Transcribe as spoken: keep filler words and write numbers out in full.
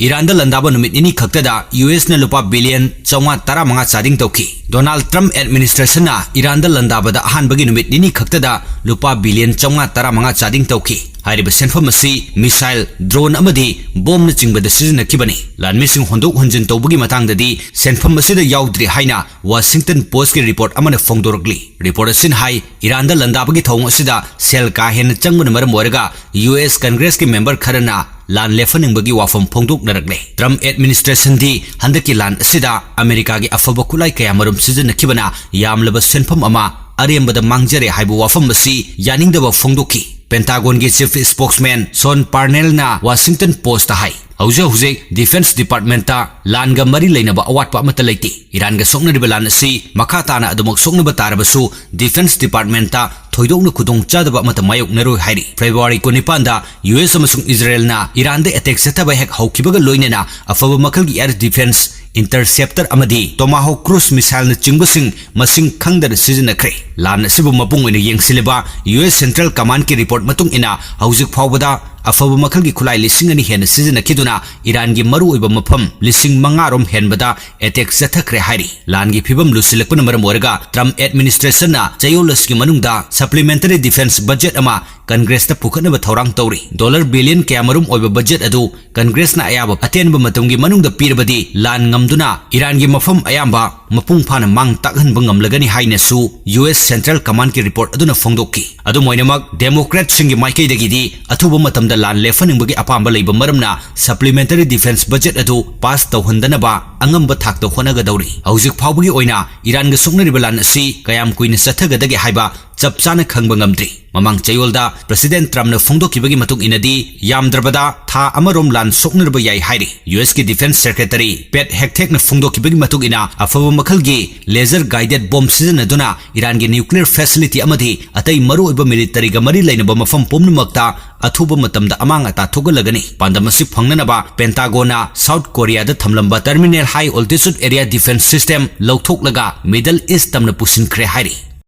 ꯏꯔꯥꯟꯗ ꯂꯥꯟꯗꯥꯕ ꯅꯨꯃꯤꯠ ꯅꯤꯅꯤ ꯈꯛꯇꯗ ꯌꯨ ꯑꯦꯁꯅ ꯂꯨꯄꯥ ꯕꯤꯂꯤꯌꯟ ꯆꯥꯝꯃꯉꯥ ꯇꯔꯥꯃꯉꯥ ꯆꯥꯗꯤꯡ ꯇꯧꯈꯤ꯫ ꯗꯣꯅꯥꯜꯗ ꯇ꯭ꯔꯝꯞ ꯑꯦꯗꯃꯤꯅꯤꯁꯇ꯭ꯔꯦꯁꯟꯅ ꯏꯔꯥꯟꯗ ꯂꯥꯟꯗꯥꯕꯗ ꯑꯍꯥꯟꯕꯒꯤ ꯅꯨꯃꯤꯠ ꯅꯤꯅꯤ ꯈꯛꯇꯗ ꯂꯨꯄꯥ ꯕꯤꯂꯤꯌꯟ ꯆꯥꯝꯃꯉꯥ ꯇꯔꯥꯃꯉꯥ ꯆꯥꯗꯤꯡ ꯇꯧꯈꯤ꯫ ꯍꯥꯏꯔꯤꯕ ꯁꯦꯟꯐꯝ ꯑꯁꯤ ꯃꯤꯁꯥꯏꯜ, ꯗ꯭ꯔꯣꯟ ꯑꯃꯗꯤ ꯕꯣꯝꯅꯆꯤꯡꯕꯗ ꯁꯤꯖꯤꯟꯅꯈꯤꯕꯅꯤ꯫ ꯂꯥꯟꯃꯤꯁꯤꯡ ꯍꯣꯟꯗꯣꯛ ꯍꯣꯟꯖꯤꯟ ꯇꯧꯕꯒꯤ ꯃꯇꯥꯡꯗꯗꯤ ꯁꯦꯟꯐꯝ ꯑꯁꯤꯗ ꯌꯥꯎꯗ꯭ꯔꯤ ꯍꯥꯏꯅ ꯋꯥꯁꯤꯡꯇꯟ ꯄꯣꯁꯀꯤ ꯔꯤꯄꯣꯔꯠ ꯑꯃꯅ ꯐꯣꯡꯗꯣꯔꯛꯂꯤ꯫ ꯔꯤꯄꯣꯔꯠ ꯑꯁꯤꯅ ꯍꯥꯏ, ꯏꯔꯥꯟꯗ ꯂꯥꯟꯗꯥꯕꯒꯤ ꯊꯧꯑꯣꯡ ꯑꯁꯤꯗ ꯁꯦꯜ ꯀꯥ ꯍꯦꯟꯅ ꯆꯪꯕꯅ ꯃꯔꯝ ꯑꯣꯏꯔꯒ ꯌꯨ ꯑꯦꯁ ꯀꯪꯒ꯭ꯔꯦꯁꯀꯤ ꯃꯦꯝꯕꯔ ꯈꯔꯅ ꯂꯥꯟ ꯂꯦꯞꯍꯟꯅꯤꯡꯕꯒꯤ ꯋꯥꯐꯝ ꯐꯣꯡꯗꯣꯛꯅꯔꯛꯂꯦ꯫ ꯇ꯭ꯔꯝꯞ ꯑꯦꯗꯃꯤꯅꯤꯁꯇ꯭ꯔꯦꯁꯟꯗꯤ ꯍꯟꯗꯛꯀꯤ ꯂꯥꯟ ꯑꯁꯤꯗ ꯑꯃꯦꯔꯤꯀꯥꯒꯤ ꯑꯐꯕ ꯈꯨꯠꯂꯥꯏ ꯀꯌꯥꯃꯔꯨꯝ ꯁꯤꯖꯤꯟꯅꯈꯤꯕꯅ ꯌꯥꯝꯂꯕ ꯁꯦꯟꯐꯝ ꯑꯃ ꯑꯔꯦꯝꯕꯗ ꯃꯥꯡꯖꯔꯦ ꯍꯥꯏꯕ ꯋꯥꯐꯝ ꯑꯁꯤ ꯌꯥꯅꯤꯡꯗꯕ ꯐꯣꯡꯗꯣꯛꯈꯤ꯫ ꯄꯦꯟꯇꯥꯒꯣꯟꯒꯤ ꯆꯤꯐ ꯁ꯭ꯄꯣꯛꯁꯃꯦꯟ ꯁꯣꯟ ꯄꯥꯔꯅꯦꯜꯅ ꯋꯥꯁꯤꯡꯇꯟ ꯄꯣꯁꯇ ꯍꯥꯏ, ꯍꯧꯖꯤꯛ ꯍꯧꯖꯤꯛ ꯗꯤꯐꯦꯟꯁ ꯗꯤꯄꯥꯔꯠꯃꯦꯟꯇ ꯂꯥꯟꯒ ꯃꯔꯤ ꯂꯩꯅꯕ ꯑꯋꯥꯠꯄ ꯑꯃꯠꯇ ꯂꯩꯇꯦ꯫ ꯏꯔꯥꯟꯒ ꯁꯣꯛꯅꯔꯤꯕ ꯂꯥꯟ ꯑꯁꯤ ꯃꯈꯥ ꯇꯥꯅ ꯑꯗꯨꯃꯛ ꯁꯣꯛꯅꯕ ꯇꯥꯔꯕꯁꯨ ꯗꯤꯐꯦꯟꯁ ꯗꯤꯄꯥꯔꯠꯃꯦꯟꯇ ꯊꯣꯏꯗꯣꯛꯅ ꯈꯨꯗꯣꯡꯆꯥꯗꯕ ꯑꯃꯠꯇ ꯃꯥꯌꯣꯛꯅꯔꯣꯏ ꯍꯥꯏꯔꯤ꯫ ꯐꯦꯕ꯭ꯔꯨꯋꯥꯔꯤ ꯀꯨꯟꯅꯤꯄꯥꯟꯗ ꯌꯨ ꯑꯦꯁ ꯑꯃꯁꯨꯡ ꯏꯖꯔꯦꯜꯅ ꯏꯔꯥꯟꯗ ꯑꯦꯇꯦꯛ ꯆꯠꯊꯕ ꯍꯦꯛ ꯍꯧꯈꯤꯕꯒ ꯂꯣꯏꯅꯅ ꯑꯐꯕ ꯃꯈꯜꯒꯤ ꯑꯦꯌꯔ ꯗꯤꯐꯦꯟꯁ ꯏꯟꯇꯔꯁꯦꯞꯇꯔ ꯑꯃꯗꯤ ꯇꯣꯃꯥꯍꯣꯛ ꯀ꯭ꯔꯨꯖ ꯃꯤꯁꯥꯏꯜꯅꯆꯤꯡꯕꯁꯤꯡ ꯃꯁꯤꯡ ꯈꯪꯗꯅ ꯁꯤꯖꯤꯟꯅꯈ꯭ꯔꯦ꯫ ꯂꯥꯟ ꯑꯁꯤꯕꯨ ꯃꯄꯨꯡ ꯑꯣꯏꯅ ꯌꯦꯡꯁꯤꯜꯂꯤꯕ ꯌꯨ ꯑꯦꯁ ꯁꯦꯟꯇ꯭ꯔꯦꯜ ꯀꯃꯥꯟꯗꯀꯤ ꯔꯤꯄꯣꯔꯠ ꯃꯇꯨꯡ ꯏꯟꯅ ꯍꯧꯖꯤꯛ ꯐꯥꯎꯕꯗ ꯑꯐꯕ ꯃꯈꯜꯒꯤ ꯈꯨꯠꯂꯥꯏ ꯂꯤꯁꯤꯡ ꯑꯅꯤ ꯍꯦꯟꯅ ꯁꯤꯖꯤꯟꯅꯈꯤꯗꯨꯅ ꯏꯔꯥꯟꯒꯤ ꯃꯔꯨꯑꯣꯏꯕ ꯃꯐꯝ ꯂꯤꯁꯤꯡ ꯃꯉꯥ ꯔꯣꯝ ꯍꯦꯟꯕꯗ ꯑꯦꯇꯦꯛ ꯆꯠꯊꯈ꯭ꯔꯦ ꯍꯥꯏꯔꯤ꯫ ꯂꯥꯟꯒꯤ ꯐꯤꯕꯝ ꯂꯨꯁꯤꯜꯂꯛꯄꯅ ꯃꯔꯝ ꯑꯣꯏꯔꯒ ꯇ꯭ꯔꯝꯞ ꯑꯦꯗꯃꯤꯅꯤꯁꯇ꯭ꯔꯦꯁꯟꯅ ꯆꯌꯣꯜ ꯑꯁꯤꯒꯤ ꯃꯅꯨꯡꯗ ꯁꯄ꯭ꯂꯤꯃꯦꯟꯇꯔꯤ ꯗꯤꯐꯦꯟꯁ ꯕꯖꯦꯠ ꯑꯃ ꯀꯪꯒ꯭ꯔꯦꯁꯇ ꯄꯨꯈꯠꯅꯕ ꯊꯧꯔꯥꯡ ꯇꯧꯔꯤ꯫ ꯗꯣꯂꯔ ꯕꯤꯂꯤꯌꯟ ꯀꯌꯥꯃꯔꯨꯝ ꯑꯣꯏꯕ ꯕꯖꯦꯠ ꯑꯗꯨ ꯀꯪꯒ꯭ꯔꯦꯁꯅ ꯑꯌꯥꯕ ꯑꯇꯦꯟꯕ ꯃꯇꯝꯒꯤ ꯃꯅꯨꯡꯗ ꯄꯤꯔꯕꯗꯤ ꯂꯥꯟ ꯉꯝꯗꯨꯅ ꯏꯔꯥꯟꯒꯤ ꯃꯐꯝ ꯑꯌꯥꯝꯕ ꯃꯄꯨꯡ ꯐꯥꯅ ꯃꯥꯡ ꯇꯥꯛꯍꯟꯕ ꯉꯝꯂꯒꯅꯤ ꯍꯥꯏꯅꯁꯨ ꯌꯨ ꯑꯦꯁ ꯁꯦꯟꯇ꯭ꯔꯦꯜ ꯀꯃꯥꯟꯗꯀꯤ ꯔꯤꯄꯣꯔꯠ ꯑꯗꯨꯅ ꯐꯣꯡꯗꯣꯛꯈꯤ꯫ ꯑꯗꯨꯝ ꯑꯣꯏꯅꯃꯛ, ꯗꯦꯃꯣꯀ꯭ꯔꯦꯠꯁꯤꯡꯒꯤ ꯃꯥꯏꯀꯩꯗꯒꯤꯗꯤ ꯑꯊꯨꯕ ꯃꯇꯝꯗ ꯂꯥꯟ ꯂꯦꯞꯍꯟꯅꯤꯡꯕꯒꯤ ꯑꯄꯥꯝꯕ ꯂꯩꯕ ꯃꯔꯝꯅ ꯁꯄ꯭ꯂꯤꯃꯦꯟꯇꯔꯤ ꯗꯤꯐꯦꯟꯁ ꯕꯖꯦꯠ ꯑꯗꯨ ꯄꯥꯁ ꯇꯧꯍꯟꯗꯅꯕ ꯑꯉꯝꯕ ꯊꯥꯛꯇ ꯍꯣꯠꯅꯒꯗꯧꯔꯤ꯫ ꯍꯧꯖꯤꯛ ꯐꯥꯎꯕꯒꯤ ꯑꯣꯏꯅ ꯏꯔꯥꯟꯒ ꯁꯣꯛꯅꯔꯤꯕ ꯂꯥꯟ ꯑꯁꯤ ꯀꯌꯥꯝ ꯀꯨꯏꯅ ꯆꯠꯊꯒꯗꯒꯦ ꯍꯥꯏꯕ ꯆꯞ ꯆꯥꯅ ꯈꯪꯕ ꯉꯝꯗ꯭ꯔꯤ꯫ ꯃꯃꯥꯡ ꯆꯌꯣꯜꯗ ꯄ꯭ꯔꯁꯤꯗꯦꯟꯠ ꯇ꯭ꯔꯝꯞꯅ ꯐꯣꯡꯗꯣꯛꯈꯤꯕꯒꯤ ꯃꯇꯨꯡ ꯏꯟꯅꯗꯤ, ꯌꯥꯝꯗ꯭ꯔꯕꯗ ꯊꯥ ꯑꯃꯔꯣꯝ ꯂꯥꯟ ꯁꯣꯛꯅꯔꯕ ꯌꯥꯏ ꯍꯥꯏꯔꯤ꯫ ꯌꯨ ꯑꯦꯁꯀꯤ ꯗꯤꯐꯦꯟꯁ ꯁꯦꯀ꯭ꯔꯦꯇꯔꯤ ꯄꯦꯠ ꯍꯦꯛꯊꯦꯛꯅ ꯐꯣꯡꯗꯣꯛꯈꯤꯕꯒꯤ ꯃꯇꯨꯡ ꯏꯟꯅ, ꯑꯐꯕ ꯃꯈꯜꯒꯤ ꯂꯦꯖꯔ ꯒꯥꯏꯗꯦꯗ ꯕꯣꯝ ꯁꯤꯖꯤꯟꯅꯗꯨꯅ ꯏꯔꯥꯟꯒꯤ ꯅ꯭ꯌꯨꯀ꯭ꯂꯤꯌꯔ ꯐꯦꯁꯤꯂꯤꯇꯤ ꯑꯃꯗꯤ ꯑꯇꯩ ꯃꯔꯨꯑꯣꯏꯕ ꯃꯤꯂꯤꯇꯔꯤꯒ ꯃꯔꯤ ꯂꯩꯅꯕ ꯃꯐꯝ ꯄꯨꯝꯅꯃꯛꯇ ꯑꯊꯨꯕ ꯃꯇꯝꯗ ꯑꯃꯥꯡ ꯑꯇꯥ ꯊꯣꯛꯍꯜꯂꯒꯅꯤ꯫ ꯄꯥꯟꯗꯝ ꯑꯁꯤ ꯐꯪꯅꯅꯕ ꯄꯦꯟꯇꯥꯒꯣꯟꯅ ꯁꯥꯎꯠ ꯀꯣꯔꯤꯌꯥꯗ ꯊꯝꯂꯝꯕ ꯇꯔꯃꯤꯅꯦꯜ ꯍꯥꯏ ꯑꯣꯜꯇꯤꯆꯨꯗ ꯑꯦꯔꯤꯌꯥ ꯗꯤꯐꯦꯟꯁ ꯁꯤꯁꯇꯦꯝ ꯂꯧꯊꯣꯛꯂꯒ ꯃꯤꯗꯜ ꯏꯁ ꯇꯝꯅ ꯄꯨꯁꯤꯟꯈ꯭ꯔꯦ ꯍꯥꯏꯔꯤ꯫